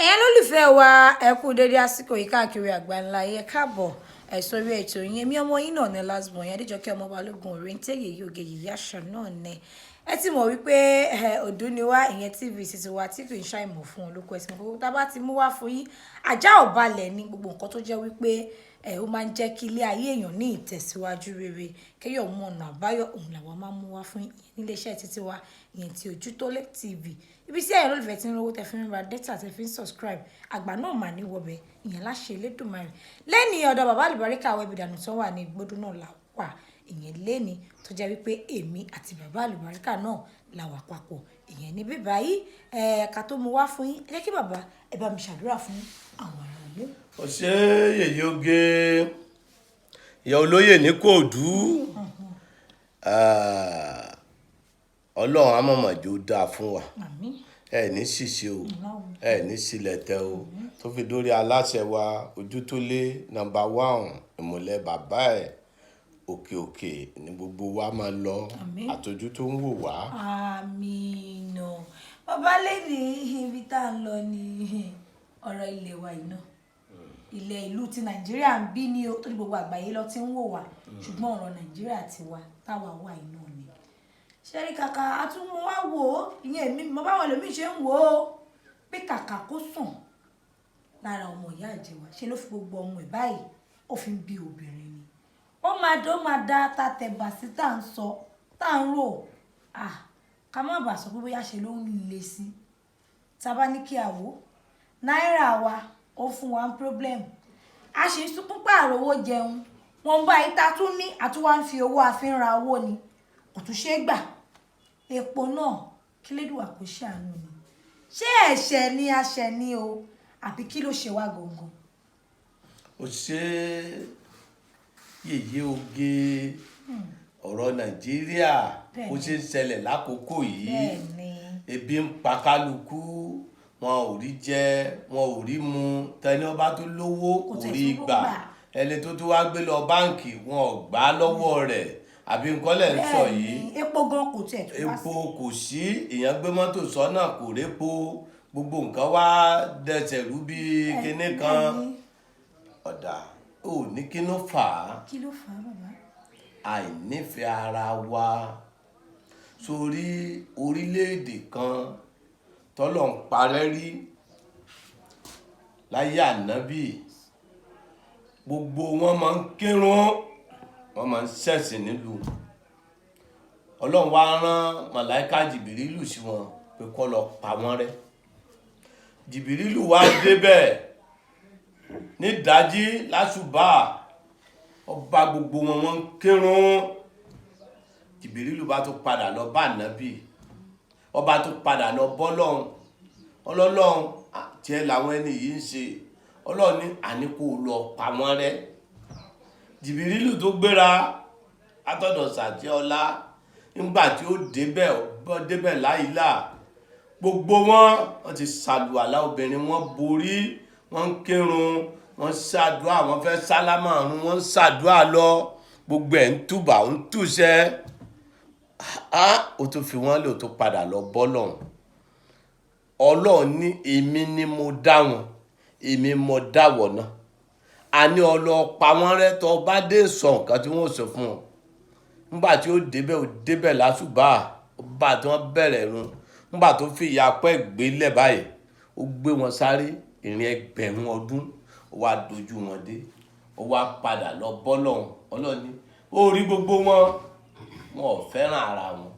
Ẹ̀yin olólùfẹ́ wa, ẹ kú dédé àsìkò yìí káàkiri àgbáńlá yẹ. Káàbọ̀ ẹ̀ sórí ètò yín. Èmi ọmọ yín náà ní last born yẹn, Adéjọkẹ́ ọmọ Balógun Òrèǹtẹ̀, yèyí òge, yèyí àṣà náà ní. Ẹ ti mọ̀ wípé ọdún ni wá, ìyẹn TV títí wa tí kì í ṣàìmọ̀ fún olóko ẹ̀sìn. Gbogbo tá a bá ti mú wá fún yín, ajá ò balẹ̀ ní gbogbo nǹkan tó jẹ́ wípé ó máa ń jẹ́ kí ilé ayé èèyàn ní ìtẹ̀síwájú rere, kéèyàn mú ọ̀nà àbáyọ, òun làwọn máa ń mú wá fún yín nílé iṣẹ́ títí wa, ìyẹn ti Ojútólé TV, ibi tí ẹ̀yin olólùfẹ́ ti ń rówó tẹ fi ń ra data, tẹ fi ń subscribe. Àgbà náà mà ní wọbẹ̀ ìyẹn láṣẹ Elédùmarè. Lẹ́ni ọ̀dọ̀ bàbá àlùbáríkà wẹ́bìdànù tó wà ní Igbódú náà là wà, ìyẹn lẹ́ni tó jẹ́ wípé èmi àti bàbá àlùbáríkà náà la wà papọ̀, ìyẹn ní bíbá yìí. Ẹ̀ẹ́ka tó mú wá fún yín, ẹ jẹ́ kí bàbá ẹ bá mi ṣàdúrà fún àwọn ará ilé. Ó ṣe, yèyé oge, ìyá olóyè ní kóòdù. Ọlọ́run á mọ̀mọ̀ jó dáa fún wa. Àmín. Ẹ ní ṣìṣe o, ẹ ní sílẹ̀ tẹ o, tó fi dórí aláṣẹ wa Ojútólé number one, ìmùlẹ̀ bàbá ẹ̀, òkè òkè ní gbogbo wa máa lọ. Àmín. Àtọ́jú tó ń wò wá. Àmín. Bàbá, lẹ́ni ibi tá à ń lọ ní ọ̀rọ̀ ilé wa yìí náà, ilẹ̀ ìlú ti Nàìjíríà ń bí ní o, tó ní gbogbo àgbáyé lọ ti ń wò wá, ṣùgbọ́n ọ̀rọ̀ Nàìjíríà ti wa táwa wà yìí náà ni ṣẹ́rí. Kàkà àtúmọ̀ wá wò ó, ìyẹn èmi mo báwọn ẹlòmíín ṣe ń wò ó pé kàkà kó sùn lára ọmọ ìyá àjẹwà, ṣe ló fi gbogbo ọmọ ẹ̀ báyìí, ó fi ń bí obìnrin ni. Ó máa dé, ó máa dá ta tẹ̀bà sí tá à ń sọ, tá à ń rò, ah, ká má bàa sọ pé bóyá ṣe ló ń le sí. Tá a bá ní kí a wò ó, náírà wa ó fún wa ń problem, a sì ń sunkún pààrọ̀ owó jẹun wọn bá yìí tá a tún ní, àtúwá ń fi owó àfin ra owó ni kò tún ṣeé gbà. Epo náà, kí lédùwà kó ṣàánú ni. Ṣé ẹ̀ṣẹ̀ ni a ṣẹ̀ ni o, àbí kí ló ṣe wá gangan? Ó ṣe, yèyé oge. Ọ̀rọ̀ Nàìjíríà ó ṣe ń ṣẹlẹ̀ lákòókò yìí. Ebi ń pa kálukú, wọn ò rí jẹ, wọn ò rí mu. Tẹni ọba tó lówó kò kò tẹ̀ rí tún gbà. gbà. Ẹni tó tún wá gbé lọ báǹkì, wọn ò gbà á lọ́wọ́ rẹ̀, àbí nǹkan lẹ̀ ń sọ yìí? Bẹ́ẹ̀ni, epo gan kò tiẹ̀ tó wá sí. Epo kò sí, èèyàn gbé mọ́tò sọ́nà, kò répo, gbogbo nǹkan wá dẹsẹ̀ rú bí kinní kan. Ọ̀dà ò ní kí ló fà á? Kí ló fà á, bàbá? Àìnífẹ̀ẹ́ ara wa. Sórí orílẹ̀-èdè kan tọ́lọ̀ ń parẹ́ rí láyé ànábì, gbogbo wọn máa ń kírun, wọn máa ń ṣẹ̀sìn nílùú. Ọlọ́run wá rán màláíkà Jìbìrìlù sí wọn pé kó lọ pa wọ́n rẹ́. Jìbìrìlù wá débẹ̀ nídàájí lásùbà, ọba gbogbo wọn, wọ́n ń kírun. Jìbìrìlù bá tún padà lọ bá ànábì, ọba tún padà lọ bọ́lọ́hun ọlọ́lọ́hun tiẹ̀ làwọn ẹni yìí ń ṣe. Ọlọ́run ní àní kó lọ pa wọ́n rẹ́. Jìbìrìlù tó gbéra látọ̀dọ̀ sàtì ọlá, nígbà tí ó débẹ̀, ó débẹ̀ láìlà, gbogbo wọn, wọ́n ti ṣàlùwàlá, obìnrin wọn borí, wọ́n ń kírun, wọ́n ṣàdúrà, wọ́n fẹ́ sálámà àrùn, wọ́n ń ṣàdúrà lọ, gbogbo ẹ̀ ń túbà ń túṣẹ́. Á ó tún fi wọ́n lò, tó padà lọ bọ́lọ́hun. Ọlọ́run ní èmi ni mo dá wọn, èmi mo dá wọ̀ náà, àní ọlọ́pàá wọn rẹ. Tó bá dé, sọ nǹkan tí wọ́n sọ fún ọ. Nígbà tí ó débẹ̀, ó débẹ̀ lásùbà, ọba tí wọ́n bẹ̀rẹ̀ run. Nígbà tó fi ìyá pẹ́ gbélẹ̀ báyìí, ó gbé wọn sáré ìrìn 1000 ọdún, ó wá dojú wọn dé, ó wá padà lọ bọ́lọ́hun. Ọlọ́run ní ó rí gbogbo wọn, wọn ò fẹ́ràn ara wọn,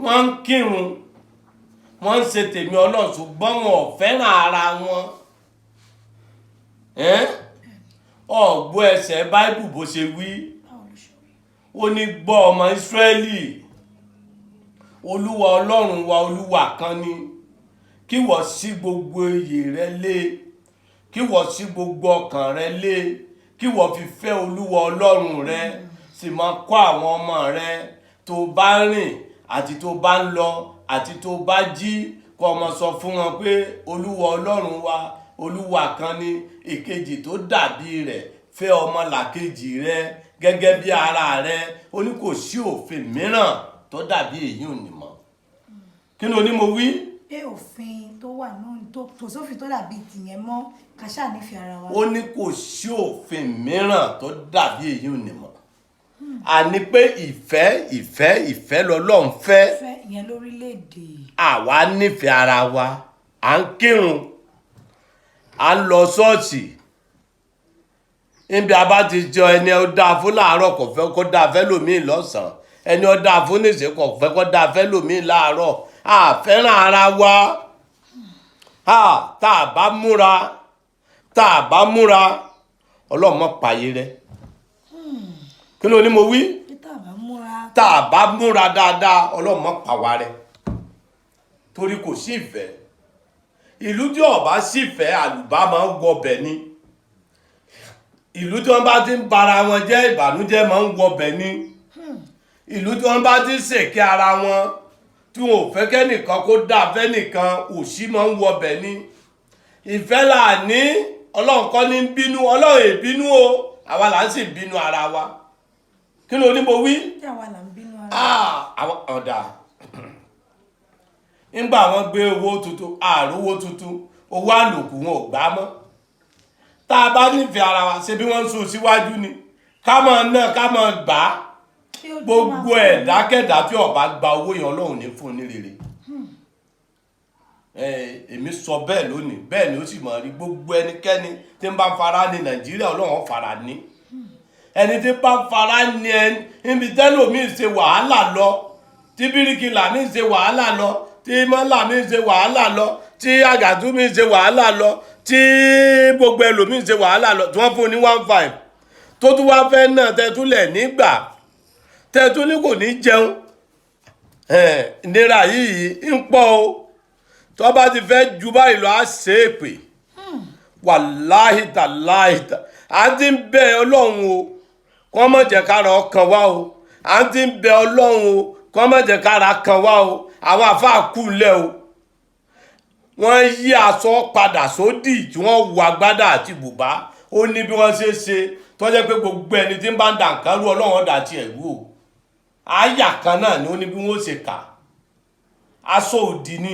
wọ́n ń kírun, wọ́n ń ṣe tèmi Ọlọ́run, ṣùgbọ́n wọn ò fẹ́ràn ara wọn. Ọ̀gbọ́ ẹsẹ̀ báíbù bó ṣe wí. Báwo ló ṣe wí? Ó ní, gbọ́, ọmọ Ísírẹ́lì, Olúwa Ọlọ́run wa, Olúwa kan ni. Kí wọ́n sí gbogbo iyè rẹ lé, kí wọ́n sí gbogbo ọkàn rẹ lé, kí wọ́n fi fẹ́ Olúwa Ọlọ́run rẹ, sì máa kọ́ àwọn ọmọ rẹ tó bá rìn àti tó bá ń lọ àti tó bá jí, kó ọmọ sọ fún wọn pé Olúwa Ọlọ́run wa, Olúwa kan ni. Ìkejì tó dàbí rẹ̀, fẹ́ ọmọ làkejì rẹ gẹ́gẹ́ bí ara rẹ. Ó ní kò sí òfin mìíràn tó dàbí èyí ò ní mọ́. Kí ni oní mo wí? Pé òfin tó wà náà tó kò sófin tó dàbí tìyẹn mọ́, ká ṣáà nífẹ̀ẹ́ ara wa. Ó ní kò sí òfin mìíràn tó dàbí èyí ò ní mọ́, àní pé ìfẹ́, ìfẹ́, ìfẹ́ lọ́lọ́run fẹ́. Fẹ́ ìyẹn lórílẹ̀‐èdè. Àwa nífẹ̀ẹ́ ara wa, à ń kírun, à ń lọ ṣọ́ọ̀ṣì. Níbi a bá ti jọ, ẹni ó dáa fún láàárọ̀ kò fẹ́ kó dáa fẹ́ lòmíì lọ́sàn-án, ẹni ó dáa fún níṣẹ́ kò fẹ́ kó dáa fẹ́ lòmíì láàárọ̀. A fẹ́ràn ara wa. Tá a bá múra, tá a bá múra, Ọlọ́run má payé rẹ. Kí ló ní mo wí? Pé tá a bá múra. Tá a bá múra dáadáa, Ọlọ́run má pa wá rẹ́, torí kò sí ìfẹ́. Ìlú tí ó bá sí ìfẹ́, àlùbá máa ń wọbẹ̀ ni. Ìlú tí wọ́n bá ti ń bara wọn jẹ́, ìbànújẹ́ máa ń wọbẹ̀ ni. Ìlú tí wọ́n bá ti ń ṣèké ara wọn, tí wọn ò fẹ́ kẹ́nìkan kó dáa fẹ́nìkan, òṣì máa ń wọbẹ̀ ni. Ìfẹ́ là ní. Ọlọ́run kọ́ ní bínú, Ọlọ́run èbínú o, àwa là ń sì bínú ara wa. Kí ló ní mo wí? Tí àwa là ń bínú ara. Ah, àwọn ọ̀dà ńgbà wọn gbé owó tuntun, àrówó tuntun, owó àlòkù wọn ò gbá mọ́. Tá a bá nífẹ̀ẹ́ ara wa, ṣe bí wọ́n ń sún síwájú ni ká máa ná, ká máa gbà á. Kí ó tún Gbogbo máa ẹ̀dákẹ́dá tí ó bá gba owó yẹn, Ọlọ́run ní fún ní rere. Èmi sọ bẹ́ẹ̀ lónìí, bẹ́ẹ̀ ni ó sì mọ̀ rí. Gbogbo ẹnikẹ́ni tí ń bá ń fara ní Nàìjíríà, Ọlọ́run ó fara ní ẹni tí bá ń fara ní ẹni. Níbi tẹ́lòmíì ṣe wàhálà lọ, tí bíríkìlà mi ṣe wàhálà lọ, tí mọ́là mi ṣe wàhálà lọ, tí àgàtú mi ṣe wàhálà lọ, tí gbogbo ẹlòmíì ṣe wàhálà lọ, tí wọ́n fún ní 1,500, tó tún wá fẹ́ náà, tẹ́túlẹ̀ nígbà tẹ́tún ní kò ní jẹun. Ìnira yìí ń pọ̀ o. Tó bá ti fẹ́ ju báyìí lọ, á ṣe é pè. Wàláhì tàláhì tà, à ń ti ń bẹ Ọlọ́run o, kọ́ mọ̀ jẹ́ kára ọkàn wá o. À ń ti ń bẹ Ọlọ́run o, kọ́ mọ̀ jẹ́ kára kan wá o. Àwọn àfáà kú lẹ̀ o, wọ́n yí aṣọ padà sódì tí wọ́n wọ agbádá àti bùbá. Ó ní bí wọ́n ṣe ṣe tó jẹ́ pé gbogbo ẹni tí ń bá ń dà nǹkan rú, Ọlọ́run ọ̀dà tiẹ̀ rú o. Àyà kan náà ni ó ní bí wọ́n ṣe kà. Aṣọ òdì ni,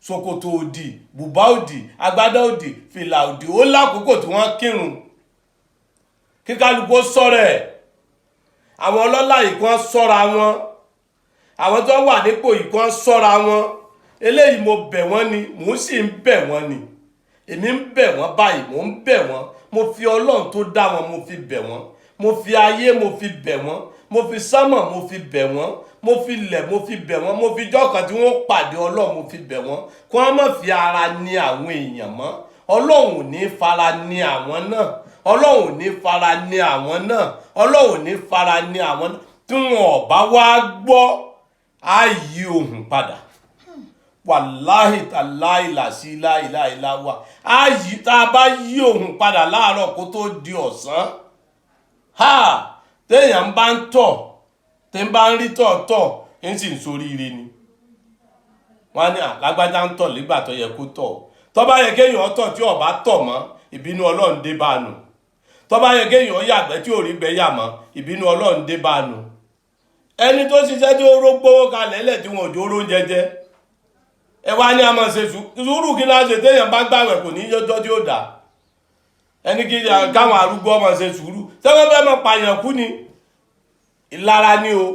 ṣòkòtò òdì, bùbá òdì, agbádá òdì, fìlà òdì. Ó lákòókò tí wọ́n kírun. Kí kálukú sọ̀rọ̀ ẹ̀. Àwọn ọlọ́lá yìí kan sọ́ra wọn, àwọn tó wà nípò yìí kan sọ́ra wọn. Eléyìí mo bẹ̀ wọ́n ni, mò ń sì ń bẹ̀ wọ́n ni. Èmi ń bẹ̀ wọ́n báyìí, mò ń bẹ̀ wọ́n. Mo fi Ọlọ́run tó dá wọn, mo fi bẹ̀ wọ́n. Mo fi ayé, mo fi bẹ̀ wọ́n. Mo fi sánmọ̀, mo fi bẹ̀ wọ́n. Mo fi ilẹ̀, mo fi bẹ̀ wọ́n. Mo fi jọ́kan tí wọ́n pàdé Ọlọ́run, mo fi bẹ̀ wọ́n, kí wọ́n má fi ara ní àwọn èèyàn mọ́. Ọlọ́run ò ní fara ní àwọn náà, Ọlọ́run ò ní fara ní àwọn náà, Ọlọ́run ò ní fara ní àwọn náà. Tí wọn ò bá wá gbọ́, á yí ohùn padà. Wàláhì tàláhì làṣí láìláìláwà, á yí. Tá a bá yí ohùn padà láàárọ̀ kó tó di ọ̀sán, ha, téèyàn bá ń tọ̀, tí ń bá ń rí tọ̀ọ̀tọ̀, ń sì ń soríire ni. Wọ́n á ní àlágbájá ń tọ̀ nígbà tó yẹ kó tọ̀. Tó bá yẹ kéèyàn tọ̀, tí ó bá tọ̀ mọ́, ìbínú Ọlọ́run dé bá nù. Tó bá yẹ kéèyàn yàgbẹ́, tí ò rí gbẹ́ yà mọ́, ìbínú Ọlọ́run dé bá nù. Ẹni tó ṣiṣẹ́ tí ó rógbówó kalẹ̀ lẹ̀, tí wọn ò jó róúnjẹ jẹ, ẹ wá ní a máa ṣe sùúrù. Kí láṣẹ téèyàn bá gbàwẹ̀ kò ní yọjọ́ tí ó dà. Ẹni kí káwọn arúgbó ọmọ ṣe sùúrù, ṣé wọ́n fẹ́ máa pààyàn kú ni? Ìlara ni o.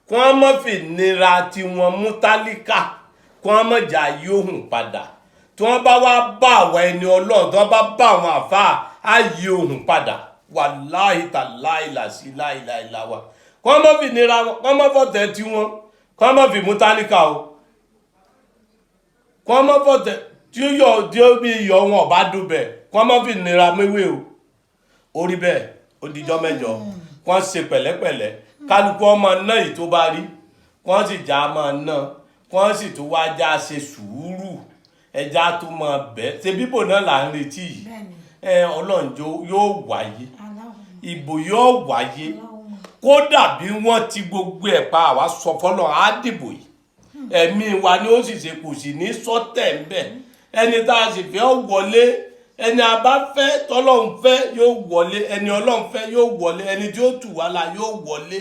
Kí wọ́n má fi nira tí wọ́n mú tálíkà, kí wọ́n má jà yóò hùn padà. Tí wọ́n bá wá bá àwọn ẹni Ọlọ́run, tí wọ́n bá bá àwọn àfáà, á yí ohùn padà. Wàláhì tàláhì làṣí láìláìláwà. Kí wọ́n má fi nira wọn, kí wọ́n má fọ̀tẹ̀ tí wọ́n, kí wọ́n má fi mú tálíkà o. Kí wọ́n má fọ̀tẹ̀ tí ó yọ, tí ó bí iyọ̀ wọn ọ̀bá dùn bẹ̀, kí wọ́n má fi nira méwé o. Orí bẹ́ẹ̀, ó dijọ́ mẹ́jọ. Kí wọ́n ṣe pẹ̀lẹ́pẹ̀lẹ́, kálukú ọmọ náà yìí tó bá rí, kí wọ́n sì já máa ná, kí wọ́n sì tún wá já ṣe sùúrù. Ẹja tó máa bẹ́ ṣe bíbò náà là ń retí yìí. Ẹ Ọlọ́run yóò wáyé, ìbò yóò wáyé. Kódà bí wọ́n ti gbogbo ẹ̀ pa, àwa sọ fọlọ́, á dìbò yìí. Ẹ̀mí wa ni ó sì ṣe, kò sì ní sọ́tẹ̀ ń bẹ̀. Ẹni tá a sì fẹ́ wọlé, ẹni a bá fẹ́, tọ́lọ́run fẹ́ yóò wọlé, ẹni Ọlọ́run fẹ́ yóò wọlé, ẹni tí ó tù wá la yóò wọlé,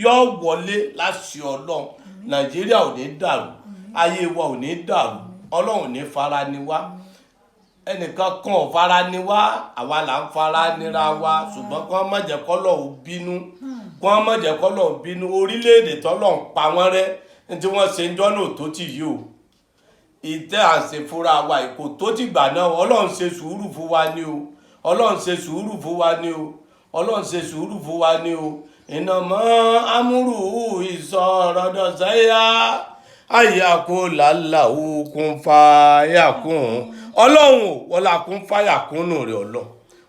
yóò wọlé láṣẹ Ọlọ́run. Nàìjíríà ò ní dàrú, ayé wa ò ní dàrú. Ọlọ́run ní fara ni wá, ẹnìkan kan ò fara ni wá, àwa là ń fara nira wa. Ṣùgbọ́n kí wọ́n má jẹ́ kọ́lọ́hun bínú, kí wọ́n má jẹ́ kọ́lọ́hun bínú. Orílẹ̀-èdè tọ́lọ́hun pa wọ́n rẹ́ ní tí wọ́n ṣe ń jọ́nà tó tì yìí o, ìtẹ́ à ń ṣe fúnra wa kò tó ti gbà náà. Ọlọ́run ṣe sùúrù fún wa ní o, Ọlọ́run ṣe sùúrù fún wa ní o, Ọlọ́run ṣe sùúrù fún wa ní o. Ìnàmọ́ amúrù ìsọ̀rọ̀dọ̀sẹ́yà àyàkó làlàó kún fàyàkún. Ọlọ́run ò wọlá kún fàyàkún nù rẹ̀, Ọlọ́run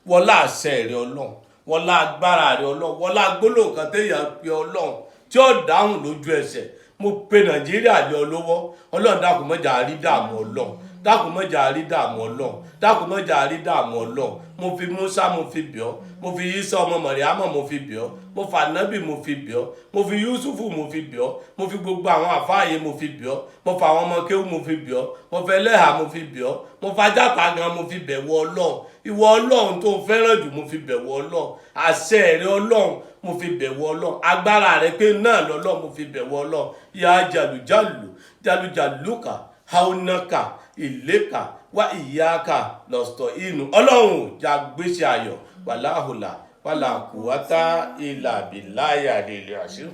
wọlá àṣẹ rẹ̀, Ọlọ́run wọlá agbára rẹ̀, Ọlọ́run wọlá gbólóhùn kan téèyàn pe Ọlọ́run tí ó dáhùn lójú ẹsẹ̀. Mo pe Nàìjíríà lé ọ lọ́wọ́. Ọlọ́run, dákun, má jẹ́ á rí dààmú. Ọlọ́run, dákun, má jẹ́ á rí dààmú. Ọlọ́run, dákun, má jẹ́ á rí dààmú. Ọlọ́run, mo fi Musa, mo fi bẹ̀ ọ́. Mo fi Isa ọmọ Mọ̀ríámọ̀, mo fi bẹ̀ ọ́. Mo fi Ànábì, mo fi bẹ̀ ọ́. Mo fi Yusufu, mo fi bẹ̀ ọ́. Mo fi gbogbo àwọn àfáàyè, mo fi bẹ̀ ọ́. Mo fa àwọn ọmọ kéwú, mo fi bẹ̀ ọ́. Mo fẹ́ lẹ́hà, mo fi bẹ̀ ọ́. Mo fa játa gan, mo fi bẹ̀ wọ Ọlọ́run. Ìwọ Ọlọ́run tó fẹ́ràn jù, mo fi bẹ̀ wọ Ọlọ́run. Àṣẹ rẹ Ọlọ́run, mo fi bẹ̀ wọ Ọlọ́run. Agbára rẹ pé náà lọ́lọ́run, mo fi bẹ̀ wọ Ọlọ́run. Ya jàlùjàlù jàlùjàlùkà haunaka ìlẹ́kà wá ìyáka lọ́sítọ̀ inú. Ọlọ́run jà gbèsè ayọ̀ wàláhùlà wàlàkùwátá ìlà bìláyà lè àṣírí.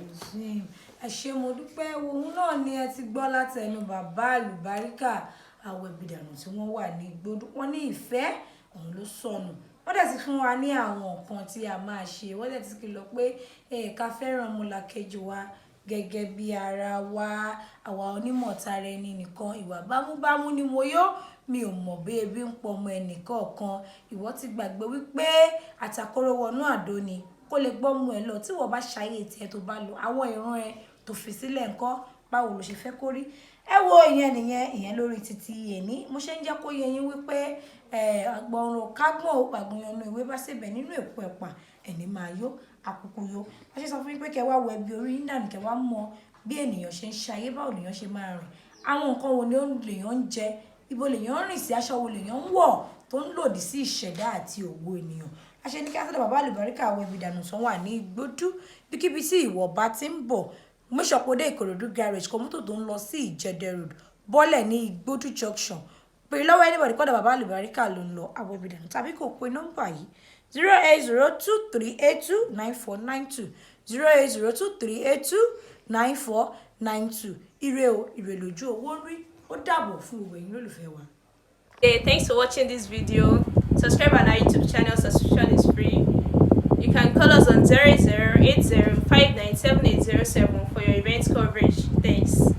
Ẹ ṣé, mo dúpẹ́. Ohun náà ni ẹ ti gbọ́ látẹnu bàbá àlùbáríkà Àwẹ̀bìdànù tí wọ́n wà ní Igbódù. Wọ́n ní ìfẹ́ òun ló sọnù. Wọ́n dẹ̀ ti fún wa ní àwọn nǹkan tí a máa ṣe. Wọ́n dẹ̀ ti kìlọ̀ pé ká fẹ́ràn ọmọlàkejì wa gẹ́gẹ́ bí ara wa. Àwa onímọ̀tara ẹni nìkan, ìwà bámúbámú ni mo yó, mi ò mọ̀ bí ebi ń pọ̀ ọmọ ẹnì kọ̀ọ̀kan. Ìwọ ti gbàgbé wípé àtàkóró wọnú àdó ni kó lè gbọ́mú ẹ lọ. Tí wọ́n bá ṣayé tiẹ̀ tó bá lọ, àwọn ìran ẹ tó fi sílẹ̀ ńkọ́? Báwo ló ṣe fẹ́ kó rí? Ẹ wo, ìyẹn nìyẹn, ìyẹn lórí títí èní. Mo ṣe ń jẹ́ kó yé yín wípé àgbọ̀nràn kágbọ̀n àgbọ̀nyànnú ìwé bá ṣèbẹ̀ nínú èpo ẹ̀pà, ẹni máa yó àkókò yó. Wọ́n ṣe sọ fún yín pé kẹ́ wá wọ ẹbí orí yín dànù, kẹ́ wá mọ bí ènìyàn ṣe ń ṣayé, báwo lèèyàn ṣe máa rìn, àwọn nǹkan wo ni lèèyàn ń jẹ, ibo lèèyàn ń rìn sí, aṣọ wo lèèyàn ń wọ̀ tó ń lòdì sí ìṣẹ̀dá àti ògo ènìyàn. Àṣẹ ní kí á sọ́dọ̀ bàbá àlùbáríkà Àwẹ̀bìdànù tán wà ní Igbódú. Bíkíbi tí ìwọ bá ti ń bọ̀, mọ́ṣọ́pọ̀dé Ìkòròdú garage, kọ mọ́tò tó ń lọ sí Ìjẹ̀dẹ̀ Road, bọ́lẹ̀ ní Igbódú junction, pè lọ́wọ́ anybody kọ́dọ̀ bàbá àlùbáríkà ló ń lọ, Àwẹ̀bìdànù, tàbí kò pe nọ́mbà yìí: 08023829492, 08023829492. Ire o, ire lójú owó ń rí. Ó dàbọ̀ fún gbogbo ẹ̀yin olólùfẹ́ wa. Hey, thanks for watching this video. Subscribe on our YouTube channel, subscription is free. You can call us on 0080 for your event coverage. Thanks.